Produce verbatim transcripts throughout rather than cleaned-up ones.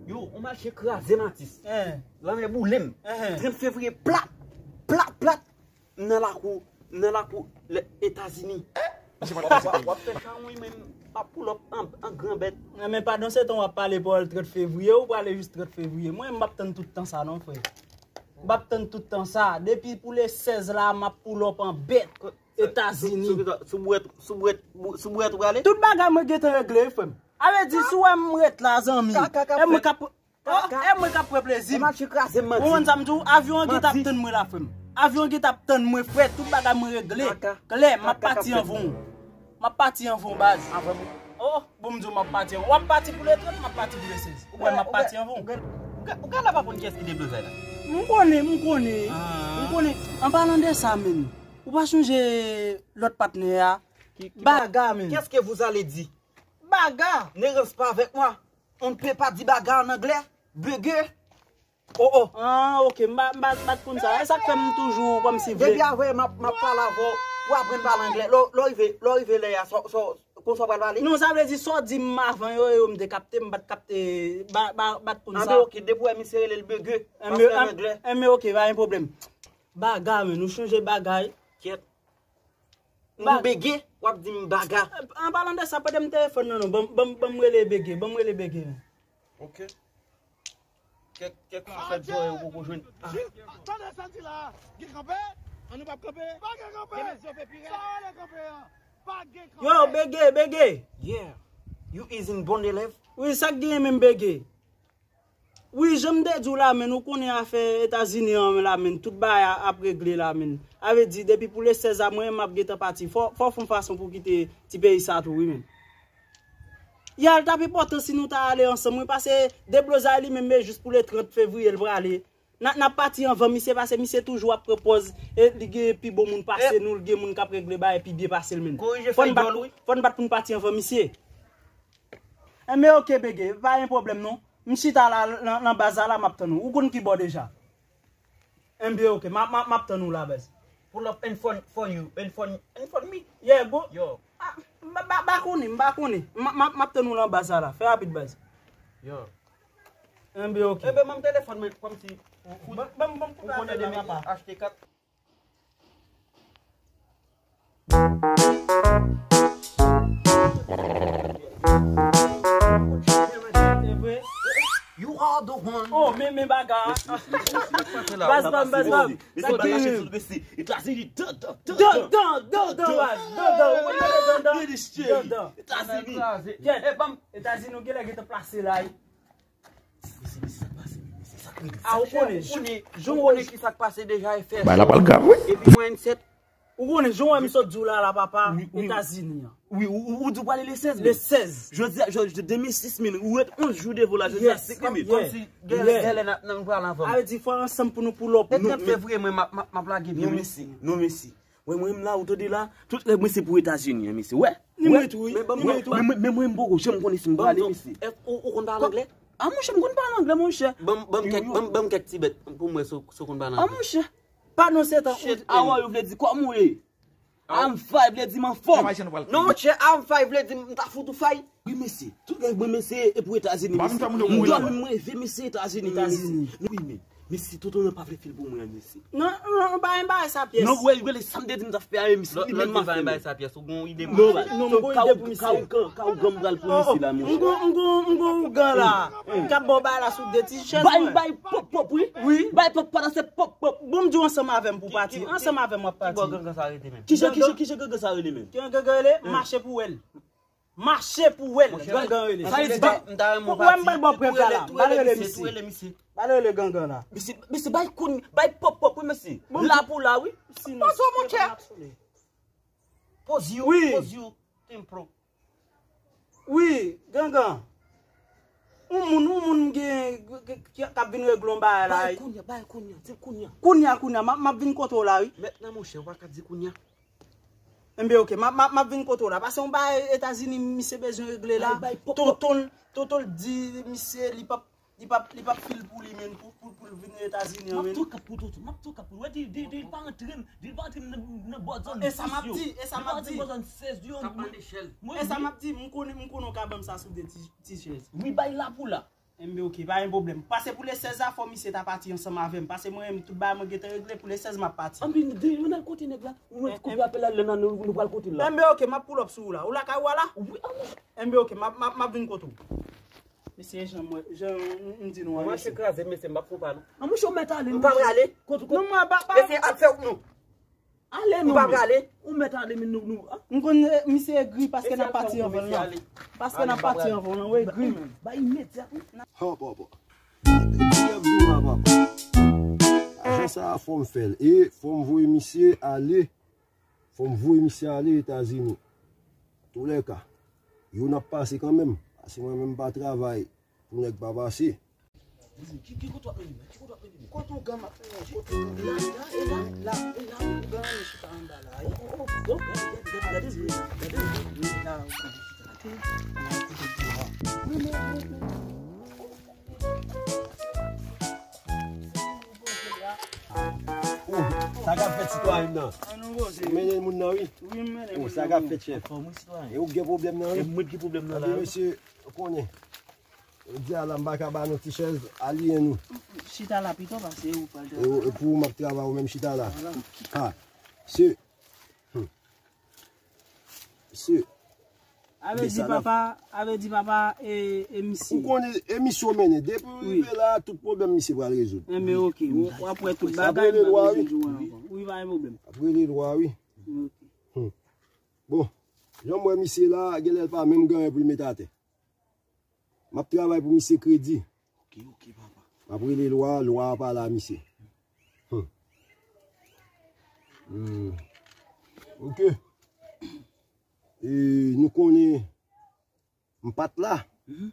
Yo, on mache kraze m atis. Lanmè boule m. Trant fevriye, plat, plat, plat. M nan lakou, m nan lakou Etazini. W ap fè chawony, mwen m ap pull up an gran bèt. Men pandan se tan w ap pale pou al trant fevriye, ou prale jis trant fevriye. Mwen m p ap tann tout tan sa non, frè. M p ap tann tout tan sa. Depi pou le sèz la, m ap pull up an bèt. Etazini. Sou bwèt, sou bwèt, sou bwèt ou prale? Tout bagay mwen gentan regle, frè m. A vle di, si w wè m ret la, zanmi, e mwen k ap, e mwen k ap pran plezi m. Ou konprann sa m di w? Avyon an gentan ap tann mwen la, frè m. Avyon an gentan ap tann mwen, frè. Tout bagay mwen regle. Klè, m ap pati anvan w. M ap pati anvan w, baz. Oh, bon, m di w m ap pati anvan w. W ap pati pou le trant, m ap pati pou le sèz. Ou kwè m ap pati anvan w? Ou gade la pa konn kiyès ki deblozay la? M konnen, m konnen. M konnen. An palan de sa, menm, ou pa sonje lòt patnè a? Baga, menm. Qu'est-ce que vous allez dire? Baga. Ne reste pas avec moi. On ne peut pas dire baga en anglais. Bugger. Oh, oh. Ah, ok, m pa, m pa, m pa t konn sa. E sa k fè m toujou kòmsi vle. Depi avè m ap, m ap pale avè w pou aprann pale anglè. Lè w, lè w rive, lè w rive lè a, sa, sa, konsa w pral pale? Non, sa vle di sa w di m avan yo, yo m te kapte, m pa t kapte, ba, ba, m pa t konn sa. Anben, ok, depi w wè misye rele l bege, paske an anglè. Enben, ok, pa gen pwoblèm. Baga, men, nou chanje bagay. Kyèt. M bege, w ap di m baga. An palan de sa, pa de m telefòn nan, non. Ban m, ban m, ban m rele bege, ban m rele bege, men. Ok. Kèk, kèk foufèt zòrèy ou poko jwenn. Tande sa di la. Gen kanpe? An nou p ap kanpe? Pa gen kanpe. Gen mèt zòfè pi rèd. Sa rele kanpe an? Pa gen kanpe. Yo, bege, bege. Yeah. You is in bon élève? Wi, sa k genyen menm, bege? Wi, jan m te di w la, menn, ou konnen afè Etazini an la, menn, tout bagay a-, ap regle la, menn. A vle di, depi pou le sèz a, mwen, m ap gentan pati. Fò, fò w fè yon fason pou w kite ti peyi sa tou, wi, menn. Y al t ap enpòtan si nou ta ale ansanm, wi, paske deblozay li menm, e jis pou le trant fevriye l prale. N a, n ap pati anvan misye, paske misye toujou ap pran pòz, e li gen pi bon moun pase nou, li gen moun k ap regle bagay pi byen pase l, menn. Korije fèy djòl ou, wi. Fò n bat pou n pati anvan misye. Enben, ok, bege, pa gen pwoblèm, non. M chita la, nan, nan baz la, la, m ap tann ou. Ou konn ki bò deja. Enben, ok, m ap, m ap, m ap tann ou la, baz. Pull up and fun for you, and fun, and fun me. Yeah, go. Yo. Ah, m pa, m pa, m pa konnen, m pa konnen. M, m, m ap tann ou la nan baz la, la. Fè rapid, baz. Yo. Enben, ok. Enben, ban m telefòn mwen, kòmsi ou, ou, ou konnen de men achte kat. You are the one. Oh, men, men baga. Baz pa m, baz pa m. Sa k genyen? Etazini, dan, dan, dan, dan, dan, baz. Dan, dan, ou konn rele dan, dan. Dan, dan. Etazini. Etazini, ou genlè gentan plase la, wi. Mesye, mesye, sa k pase, mesye, sa k rele? Ah, ou konnen, jan w konnen ki sa k pase deja, e fè cho. Bay la pral grav, wi. Epi mwen, sèt. Ou konnen, jan w wè m sot di w la, la, papa, Etazini an. Wi, ou, ou, ou di w prale le sèz, le sèz. Jodi a, jodi, demen sis, men, ou ret onz jou devan la, jodi a senk, men. Kòmsi, gèlè, gèlè, n ap, n ap pral anvan. A vle di, fò ansanm pou nou pull up. Le trant fevriye, mwen, m ap, m ap, m ap lage vye. Non, mesye, non, mesye. Mwen, mwen, m la, ou tande la, tout rèv mwen se pou Etazini an, mesye. Wè. Ni mwen tou, wi. Men, men, men, men mwen, m poko janm konnen si m prale, mesye. Ou, ou konn pale anglè? Ah, monchè, m konn pale anglè, monchè. Ban m, ban m kèk, ban m, ban m kèk ti bèt pou m wè si w, si w konn pale anglè. Ah, monchè. Pardon, se tan. Shit, how are you vle di kòman w ye? I'm fine vle di m anfòm. Non, monchè, I'm fine vle di m ta fout ou fay. Wi, mesye. Tout rèv mwen, mesye, e pou Etazini, mesye. M dòmi, m reve, mesye, Etazini, mesye. Wi, men. Mesye, tonton nan pa vle fil pou mwen, mesye. Non, non, non, pa gen bagay sa pyès. Non, wè, wè, sa m te di m t ap fè a, mesye, li menm m ap fè. Sa pyès, ou gon ide pou misye? Non, m gon ide pou misye. Ka ougan m pral pou misye la, monchè. M gon, m gon, m gon ougan la. K ap ba w bagay la sou de ti chèz, mwen. Bay, bay, pòp, pòp, wi. Wi. Bay pòp, pandan se pòp, pòp. Bon, m di w ansanm avè m pou pati. Ansanm avè m w ap pati. Ki bò gangan sa rele menm? Kijan, kijan, kijan gangan sa rele menm? Ki gangan rele? Mache pou wè l. Mache pou wè l, gangan rele. Sa vle di, m ta renmen w pati. Ou wè m pral ba w prèv la la. Ba l rele misye. Ba l rele gangan la. Mesye, mesye, bay kounye, bay pòp pòp, wi, mesye. La pou la, wi. Poze w, monchè. Poze w, poze w, tempro. Wi, gangan. Yon moun, yon moun gen, k ap vin regle yon bagay la. Bay kounye a, bay kounye a, di kounye a. Kounye a, kounye a, m ap, m ap vin kote w la, wi. Mentnan, monchè, ou pa ka di kounye a. Enben, ok, m ap, m ap, m ap vin kote w la. Paske yon bagay Etazini, misye bezwen regle la. Tonton l, tonton l di misye li p ap, li p ap, li p ap fil pou li, menn, pou, pou, pou l vin Etazini an, menn. M ap tou kap pou tonton, m ap tou kap pou l. Wè, di, di, di l pa antre m, di l pa antre m nan, nan bò zòn dis yo. E sa m ap di, e sa m ap di. Li pa antre m bò zòn sèz yo. E sa m ap di, m konnen, m konnen w ka ban m sa sou de ti, ti chèz. Wi, bay la pou la. Enben, oke, pa gen pwoblèm. Pase pou le sèz la, fò misye ta pati ansanm avè m. Pase mwen menm, tout bagay mwen gentan regle, pou le sèz m ap pati. Anben, de, nou al kote nèg la. Ou mèt koupe apèl la, lè nou, nou pral kote l la. Enben, oke, m ap pull up sou ou la. Ou lakay ou a la? Wi, anben. Enben, oke, m ap, m ap, m ap vin kote w. Mesye, jan mwen, jan m di nou an, mesye. Mwen se kraze, mesye, m ap fon pa nou. An, mouche, ou mèt ale. M pa prale. Kote, kote? Non, mwen pa, pa. Mesye, al fè wout nou. Ale non. M pa prale. Ou mèt ale, men nou, nou, ah. M konn, eh, misye egri paske n ap pati anvan l lan. Paske n ap pati anvan l lan, wi, egri menm. Ba imedyat, wi. Hop, hop, hop. Kiyès di w la, papa? Ajan sa a, fò m fè l. E fò m voye misye ale. Fò m voye misye ale Etazini. Toulèka, yo n ap pase kanmenm. Pase mwen menm m pa travay pou nèg pa pase. Ki, ki kote w ap mennen m? Ki kote w ap mennen m? Kote w gen m ap mennen w? Kote w gen m? La, la, e la, la, e la, ou gen anyen chita anba la. Oh, oh, oh, gade, gade, gade, gade, gade, gade, gade, la, ou gen chita. Oh, sa k ap fèt sitwayen nan? Mennen moun nan, wi. Oh, sa k ap fèt, chèf? E ou gen pwoblèm nan, wi? E mwen ki pwoblèm nan la, wi? Mesye, ou konnen. Jodi a la, m pa ka ba nou ti chèz, aliyen nou. Chita la pito, paske ou pral travay. E ou, e pou ou m ap travay, ou menm chita la. Ha, se. Hmm. Se. Avè di papa, avè di papa, e, e misye. Ou konnen, e misye w mennen. Depi w rive la, tout pwoblèm misye pral rezoud. Enben, oke. W ap wè tout bagay, m pa bezwen di w ankò. Wi, pa gen pwoblèm. Ap rele lwa, wi. Oke. Hmm. Bon, jan m wè misye la, genlè l pa menm gen anyen pou l met atè. M ap travay pou misye kredi. Oke, oke, papa. M ap rele lwa, lwa a pale a misye. Hmm. Hmm. Oke. E nou konnen m pa t la. Mhm.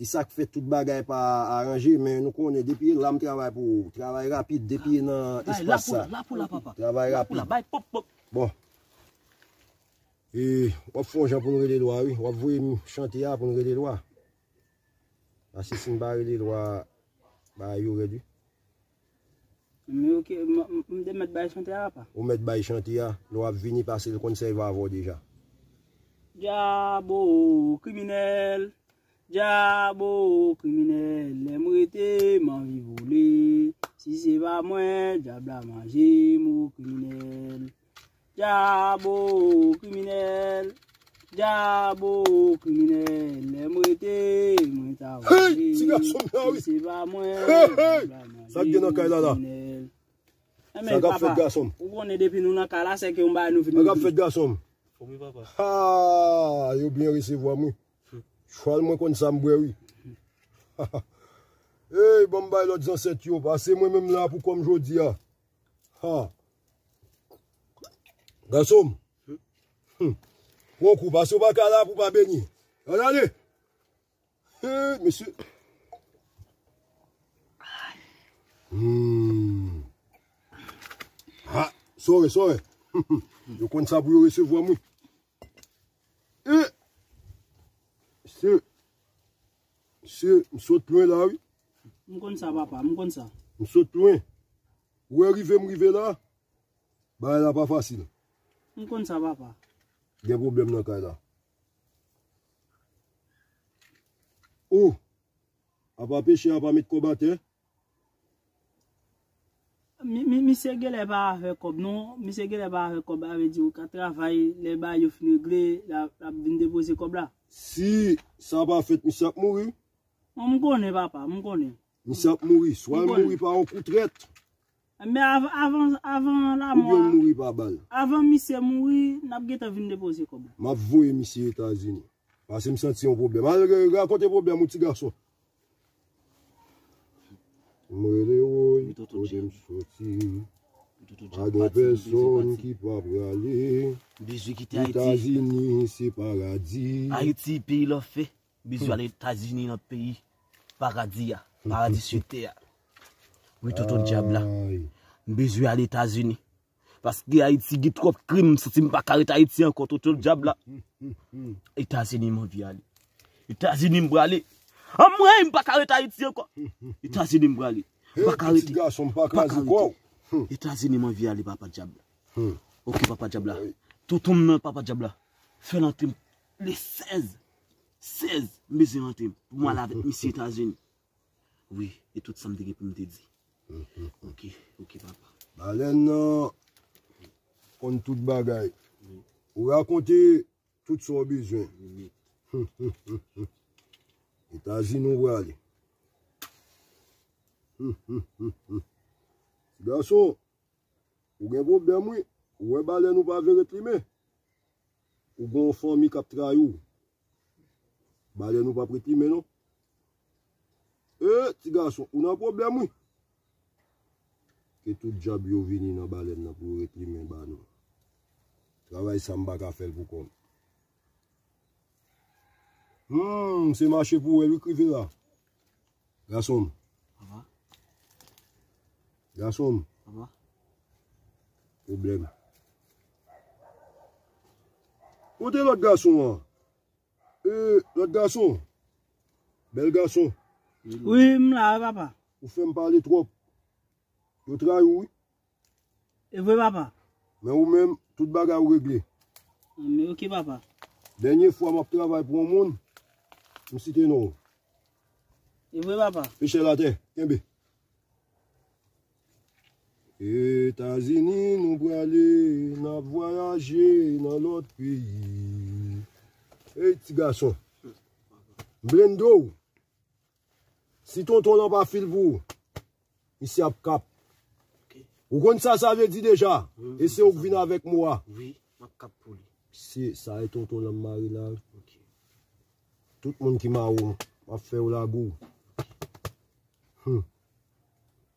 E sa k fè tout bagay pa aranje, men nou konnen depi la m travay pou ou. Travay rapid, depi nan espas sa. Bay, la pou la, la pou la, papa. Travay rapid. La pou la, bay, pop, pop. Bon. E w ap fè yon jan pou n rele lwa, wi. W ap voye m chante a pou n rele lwa. Paske si n pa rele lwa, bagay yo rèd, wi. Men oke, m, m, m te mèt bay chante a, papa. Ou mèt bay chante a, lè w ap vini, paske l konn sèvi avè w deja. Dyabo kriminèl, dyabo kriminèl, lè m rete, m anvi vole. Si se pa mwen, dyab la manje m, o kriminèl. Dyabo kriminèl, dyabo kriminèl, lè m rete, mwen ta vole. Hey, ti gason m nan, wi. Si se pa mwen, hey, hey, sa k gen nan kay la, la? Sa k ap fèt, gason m? Ou konnen depi nou nan kay la, se ke yon bagay nou vin regle. Sa k ap fèt, gason m? Fò m wi, papa. Ha, yo byen resevwa m, wi. Chwal mwen konn sa m bwè, wi. Hey, ban m bay lòd zansèt yo, pase mwen menm la pou kò m jodi a. Ha. Gason m. Hmm. Pran kou, paske w pa ka la pou w pa benyen. Ann ale. Hey, mesye. Hmm. Ha, sore, sore. Yo konn sa pou yo resevwa m, wi. E, mesye, mesye, m sot lwen la, wi. M konn sa, papa, m konn sa. M sot lwen. Ou wè rive m rive la, bagay la pa fasil. M konn sa, papa. Gen pwoblèm nan kay la. O, apa peche a pa met kòb atè? Mi, mi, misye genlè pa avè kòb, non. Misye genlè pa avè kòb, sa vle di ou ka travay, lè bagay yo fin regle, l ap, l ap vin depoze kòb la. Si sa pa fèt, misye ap mouri. Bon, m konnen, papa, m konnen. Misye ap mouri. Swa l mouri pa yon kou trèt. Men av-, avan, avan lamò a, oubyen l mouri pa bal. Avan misye mouri, n ap gentan vin depoze kòb la. M ap voye misye Etazini. Paske m santi yon pwoblèm. Al, rakonte pwoblèm ou, ti gason. M rele woy, kote m soti. Pa gen pèsonn ki pa prale. Etazini se paradi. Ayiti, peyi lòfè. Bezwen al Etazini nan peyi paradi a, paradi sou tè a. Wi, tonton dyab la. M bezwen al Etazini. Paske Ayiti gen twòp krim, m santi m pa ka ret Ayiti ankò, tonton dyab la. Etazini m anvi ale. Etazini m prale. Anmwey, m pa ka ret Ayiti ankò. Etazini m prale. M pa ka rete. Pitit gason m, pa kraze kò w. Etazini m anvi ale, papa dyab la. Oke, papa dyab la. Tonton m nan, papa dyab la. Fè l antre m le sèz. Sèz, m bezwen antre m pou m al avèk misye Etazini. Wi, e tout sa m te gen pou m te di. Ok, ok, papa. Balèn nan konn tout bagay. Ou rakonte tout sa w bezwen. Etazini ou prale. Ti gason, ou gen pwoblèm, wi. Ou wè balèn ou pa vle ret limen. Ou gen yon fanmi k ap trayi w. Balèn ou p ap ret limen, non. E, ti gason, ou nan pwoblèm, wi. Ke tout dyab yo vini nan balèn nan pou yo ret limen ba nou. Travay sa m pa ka fè l pou kò m. Hmm, se mache pou wè l, wi, k rive la. Gason m. Papa. Gason m. Papa. Pwoblèm. Kote lòt gason an? E, lòt gason. Bèl gason. Wi, m la, wi, papa. Ou fè m pale twòp. Yo trayi w, wi. E vre, papa. Men ou menm, tout bagay ou regle. Men ok, papa. Dènye fwa m ap travay pou yon moun, m site non w. E vre, papa. Pechè latè, kenbe. Etazini nou prale, n ap vwayaje nan lòt peyi. Ey, ti gason. M blende w. Si tonton lan pa fil pou ou, misye ap kap. Ok. Ou konn sa sa vle di deja? Wi, wi, e se ou k vin avèk mo a. Wi, m ap kap pou li. Se sa e tonton lan m mare la, wi. Ok. Tout moun ki mare w, m ap fè yo lage w. Hmm.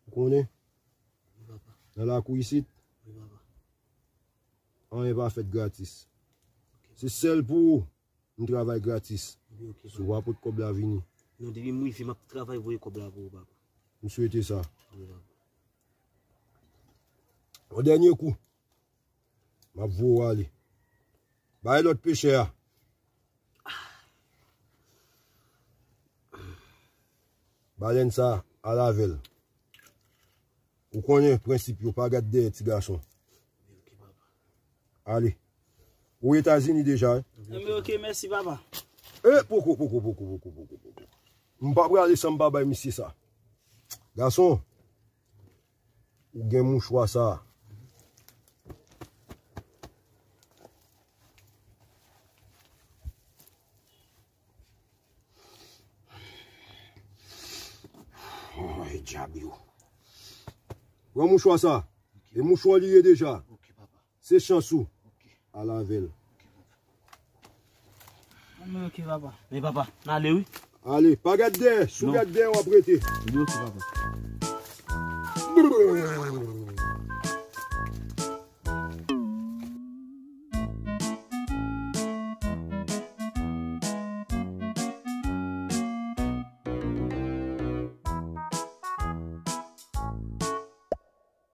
Ou konnen? Wi, papa. Nan lakou isit, wi, papa, anyen pa fèt gratis. Ok. Se sèl pou ou, m travay gratis. Wi, ok, papa. Si w pa pot kòb la vini. Non, depi m rive, m ap travay voye kòb la pou ou, papa. M swete sa. Wi, papa. Yon dènye kou. M ap voye w ale. Bay lòt pechè a. Balèn sa, al avè l. Ou konnen prensip yo, pa gad dèyè ti gason. Ale. Ou Etazini deja, wi? Enben, ok, mèsi, papa. E, poko, poko, poko, poko, poko, poko. M pa prale san m pa bay misye sa. Gason, ou gen mouchwa sa. Ay, dyab yo. Pran mouchwa sa. Ok. E mouchwa li ye deja. Ok, papa. Se chans ou. Ok. Al avè l. Ok, papa. Men papa, n ale wi. Ale, pa gad dèyè. Si w gad dèyè, w ap rete. Li ok, papa.